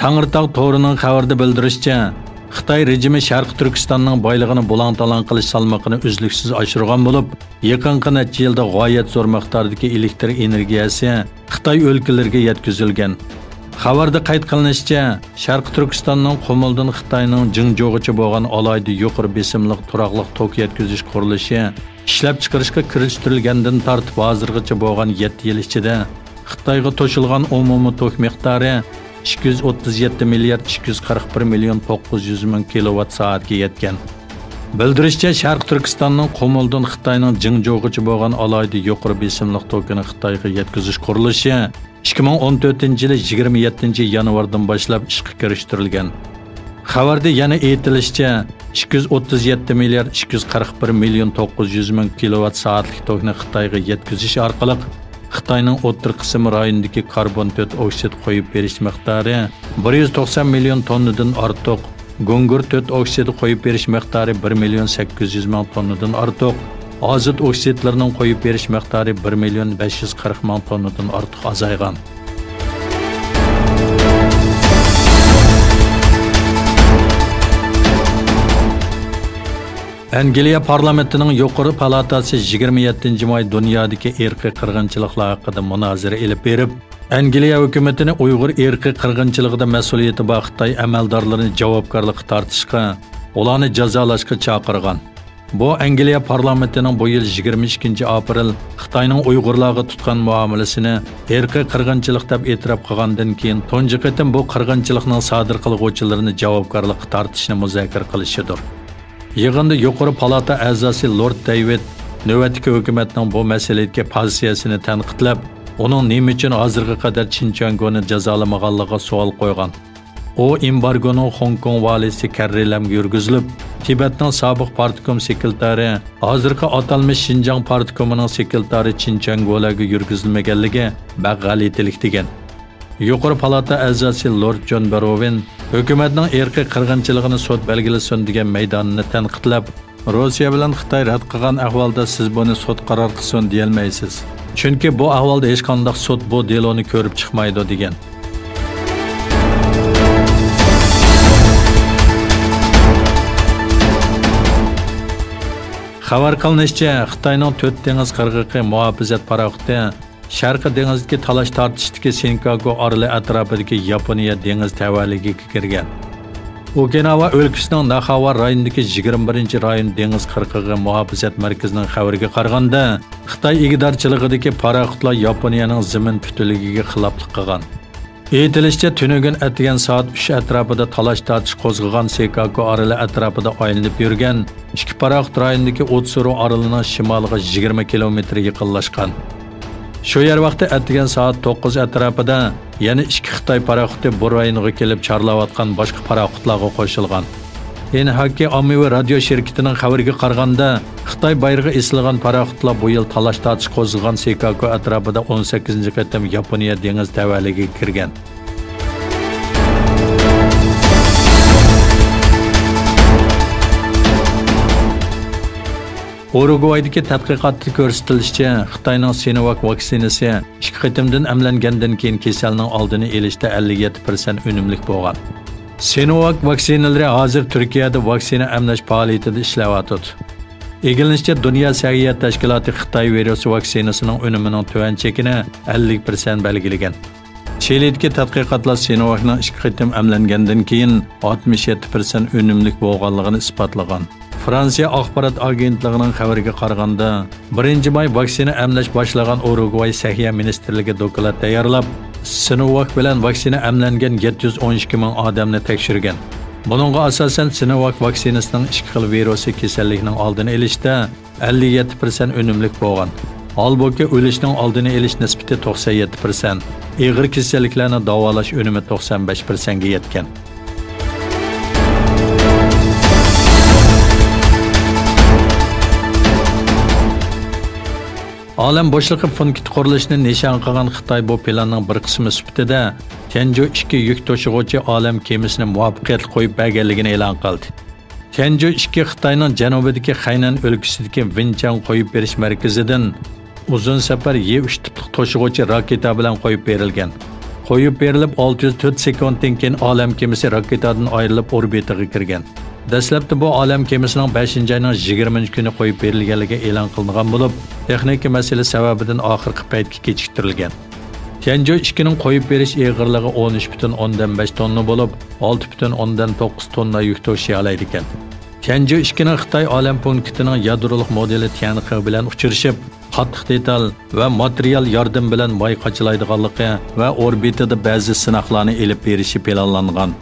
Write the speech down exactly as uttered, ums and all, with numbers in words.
تەڭرىتاغ تورىنىڭ خەۋىرىدە بىلدۈرۈشىچە، خىتاي رېجىمى شەرقىي تۈركىستاننىڭ بايلىقىنى بۇلاڭ-تالاڭ قىلىش سالمىقىنى ئۈزلۈكسىز ئاشۇرغان بولۇپ، يېقىنقى نەچچە يىلدا غايەت زور مىقداردىكى ئېلېكتر ئېنېرگىيەسى خىتاي ئۆلكىلىرىگە يەتكۈزۈلگەن. خەۋەردە قەيت قىلىنىشىچە، شەرقىي تۈركىستاننىڭ قۇمۇلدىن خىتاينىڭ جىڭجۇغىچە بولغان ئالاھىدە يۇقىرى بېسىملىق تۇراقلىق توك يەتكۈزۈش قۇرۇلۇشى ئىشلەپچىقىرىشقا كىرىشتۈرۈلگەندىن تارتىپ ھازىرغىچە بولغان يەتتە يىل ئىچىدە خىتايغا توشۇلغان ئومۇمىي توك مىقدارى ئىككى يۈز ئوتتۇز يەتتە مىليارد ئىككى يۈز قىرىق بىر مىليون توققۇز يۈز مىڭ كىلوۋات سائەتكە يەتكەن. بىلدۈرۈشىچە، شەرقىي تۈركىستاننىڭ قۇمۇلدىن خىتاينىڭ جىڭجۇغىچە بولغان ئالاھىدە يۇقىرى بېسىملىق توكىنى خىتايغا يەتكۈزۈش قۇرۇلۇشى ئىككى مىڭ ئون تۆتىنچى يىلى يىگىرمە يەتتىنچى يانۋاردىن باشلاپ ئىشقا كىرىشتۈرۈلگەن. خەۋەردە يەنە ئېيتىلىشىچە، ئىككى يۈز ئوتتۇز يەتتە مىليارد ئىككى يۈز قىرىق بىر مىليون توققۇز يۈز مىڭ كىلوۋات سائەتلىك توكنى خىتايغا يەتكۈزۈش ئارقىلىق، خىتاينىڭ ئوتتۇرا قىسىم رايونىدىكى كاربون تۆت ئوكسىد قويۇپ بېرىش مىقدارى بىر يۈز توقسان مىليون توننىدىن ئارتۇق، گۇڭگۇر تۆت ئوكسىدى قويۇپ بېرىش مىقدارى بىر مىليون سەككىز يۈز مىڭ توننىدىن ئارتۇق، ئازوت ئوكسىدلىرىنىڭ قويۇپ بېرىش مىقدارى بىر مىليون بەش يۈز قىرىق مىڭ توننىدىن ئارتۇق ئازايغان. ئەنگلىيە پارلامېنتىنىڭ يۇقىرى پالاتاسى يىگىرمە يەتتىنچى ماي دۇنيادىكى ئىرقىي قىرغىنچىلىقلار ھەققىدە مۇنازىرە ئېلىپ بېرىپ، ئەنگلىيە ھۆكۈمىتىنى ئۇيغۇر ئىرقىي قىرغىنچىلىقىدا مەسئۇلىيىتى بار خىتاي ئەمەلدارلىرىنى جاۋابكارلىققا تارتىشقا، ئۇلارنى جازالاشقا چاقىرغان. بۇ ئەنگلىيە پارلامېنتىنىڭ بۇ يىل يىگىرمە ئىككىنچى ئاپرېل خىتاينىڭ ئۇيغۇرلارغا تۇتقان مۇئامىلىسىنى ئىرقىي قىرغىنچىلىق دەپ ئېتىراپ قىلغاندىن كېيىن تۇنجى قېتىم بۇ قىرغىنچىلىقنىڭ سادىر قىلغۇچىلىرىنى جاۋابكارلىققا تارتىشنى مۇزاكىرە قىلىشىدۇر. يىغىندا يۇقىرى پالاتا ئەزاسى لورد دېيۋىد نۆۋەتتىكى ھۆكۈمەتنىڭ بۇ مەسىلىدىكى پوزىتسىيەسىنى تەنقىدلەپ، ئۇنىڭ نېمە ئۈچۈن ھازىرغا قەدەر چىن چۈەنگونى جازالىمىغانلىقىغا سوئال قويغان. ئۇ ئېمبارگونىڭ خوڭكوڭ ۋالىسى كەررى لەمگە يۈرگۈزۈلۈپ، تىبەتنىڭ سابىق پارتكوم سېكرېتارى، ھازىرقى ئاتالمىش شىنجاڭ پارتكومىنىڭ سېكرېتارى چىن چۈەنگولەرگە يۈرگۈزۈلمىگەنلىكى بەك غەلىتىلىك دېگەن. يۇقىرى پالاتا ئەزاسى لورد جون بەروۋىن ھۆكۈمەتنىڭ ئىرقىي قىرغىنچىلىقىنى سوت بەلگىلىسۇن دېگەن مەيدانىنى تەنقىدلەپ، روسىيە بىلەن خىتاي رەت قىلغان ئەھۋالدا سىز بۇنى سوت قارار قىلسۇن دېيەلمەيسىز. چۈنكى بۇ ئەھۋالدا ھېچقانداق سوت بۇ دېلونى كۆرۈپ چىقمايدۇ، دېگەن. خەۋەر قىلىنىشىچە، خىتاينىڭ تۆت دېڭىز قىرغىقى مۇھاپىزەت پاراخوتى شەرقىي دېڭىزدىكى تالاش-تارتىشتىكى سېنكاكۇ ئارىلى ئەتراپىدىكى ياپونىيە دېڭىز تەۋەلىكىگە كىرگەن. ئوكىناۋا ئۆلكىسىنىڭ ناخاۋا رايونىدىكى يىگىرمە بىرىنچى رايون دېڭىز قىرغىقى مۇھاپىزەت مەركىزىنىڭ خەۋىرىگە قارىغاندا، خىتاي ئىگىدارچىلىقىدىكى پاراخوتلار ياپونىيەنىڭ زېمىن پۈتۈنلۈكىگە خىلاپلىق قىلغان. ئېيتىلىشىچە، تۈنۈگۈن ئەتىگەن سائەت ئۈچ ئەتراپىدا تالاش-تارتىش قوزغىغان سېكاكۇ ئارىلى ئەتراپىدا ئايلىنىپ يۈرگەن ئىككى پاراخوت رايوندىكى ئوتسۇرۇ ئارىلىنىڭ شىمالىغا يىگىرمە كىلومېتىر يېقىنلاشقان. شۇ يەر ۋاقتى ئەتىگەن سائەت توققۇز ئەتراپىدا يەنە ئىككى خىتاي پاراخوتى بۇ رايونغا كېلىپ چارلاۋاتقان باشقا پاراخوتلارغا قوشۇلغان. ئېنھاككې ئاممىۋى رادىيو شىركىتىنىڭ خەۋىرىگە قارىغاندا، خىتاي بايرىقى ئېسىلغان پاراخوتلار بۇ يىل تالاش-تارتىش قوزغىغان سېكاكۇ ئەتراپىدا ئون سەككىزىنچى قېتىم ياپونىيە دېڭىز تەۋەلىكىگە كىرگەن. ئۇرۇگۋايدىكى تەتقىقاتتا كۆرسىتىلىشىچە، خىتاينىڭ سىنوۋاك ۋاكسىنىسى ئىككى قېتىمدىن ئەملەنگەندىن كېيىن كېسەلنىڭ ئالدىنى ئېلىشتا ئەللىك يەتتە پىرسەنت ئۈنۈملۈك بولغان. سىنوۋاك ۋاكسىنىلىرى ھازىر تۈركىيەدە ۋاكسىنا ئەملەش پائالىيىتىدە ئىشلەۋاتىدۇ. ئىگىلىنىشىچە، دۇنيا سەھىيە تەشكىلاتى خىتاي ۋىرۇسى ۋاكسىنىسىنىڭ ئۈنۈمىنىڭ تۆۋەن چېكىنى ئەللىك پىرسەنت بەلگىلىگەن. چىلىدىكى تەتقىقاتلار سىنوۋاكنىڭ ئىككى قېتىم ئەملەنگەندىن كېيىن ئاتمىش يەتتە پىرسەنت ئۈنۈملۈك بولغانلىقىنى ئىسپاتلىغان. فرانسىيە ئاخبارات ئاگېنتلىقىنىڭ خەۋىرىگە قارىغاندا، بىرىنچى ماي ۋاكسىنا ئەملەش باشلىغان ئۇرۇگۋاي سەھىيە مىنىستىرلىكى دوكلات تەييارلاپ، سىنوۋاك بىلەن ۋاكسىنا ئەملەنگەن يەتتە يۈز ئون ئىككى مىڭ ئادەمنى تەكشۈرگەن. بۇنىڭغا ئاساسەن، سىنوۋاك ۋاكسىنىسىنىڭ ئىككى خىل ۋىرۇسى كېسەللىكنىڭ ئالدىنى ئېلىشتا ئەللىك يەتتە پىرسەنت ئۈنۈملۈك بولغان. ھالبۇكى، ئۆلۈشنىڭ ئالدىنى ئېلىش نىسبىتى توقسان يەتتە پىرسەنت، ئېغىر كېسەللىكلەرنى داۋالاش ئۈنۈمى توقسان بەش پىرسەنتكە يەتكەن. ئالەم بوشلۇقى پونكىتى قۇرۇلۇشىنى نىشان قىلغان خىتاي بۇ پىلاننىڭ بىر قىسمى سۈپىتىدە تيەنجۇ ئىككى يۈك توشۇغۇچى ئالەم كېمىسىنى مۇۋەپپەقىيەتلىك قويۇپ بەرگەنلىكىنى ئېلان قىلدى. تيەنجۇ ئىككى خىتاينىڭ جەنۇبىدىكى خەينەن ئۆلكىسىدىكى ۋېنچياڭ قويۇپ بېرىش مەركىزىدىن ئۇزۇن سەپەر يې ئۈچ تىپلىق توشۇغۇچى راكېتا بىلەن قويۇپ بېرىلگەن. قويۇپ بېرىلىپ، ئالتە يۈز تۆت سېكۇنتتىن كېيىن ئالەم كېمىسى راكېتادىن ئايرىلىپ، ئوربىتىغا كىرگەن. دەسلەپتە بۇ ئالەم كېمىسىنىڭ بەشىنچى ئاينىڭ يىگىرمىنچى كۈنى قويۇپ بېرىلگەنلىكى ئېلان قىلىنغان بولۇپ، تېخنىكا مەسىلە سەۋەبىدىن ئاخىرقى پەيتكە كېچىكتۈرۈلگەن. تيەنجۇ ئىككىنىڭ قويۇپ بېرىش ئېغىرلىقى ئون ئۈچ پۈتۈن ئوندىن بەش توننا بولۇپ، ئالتە پۈتۈن ئوندىن توققۇز توننا يۈك توشۇيالايدىكەن. تيەنجۇ ئىككىنىڭ خىتاي ئالەم پونكىتىنىڭ يادرولۇق مودېلى تيەنخې بىلەن ئۇچرىشىپ، قاتتىق دېتال ۋە ماتېرىيال ياردىمى بىلەن ماي قاچىلايدىغانلىقى ۋە ئوربىتىدا بەزى سىناقلارنى ئېلىپ بېرىشى پىلانلانغان.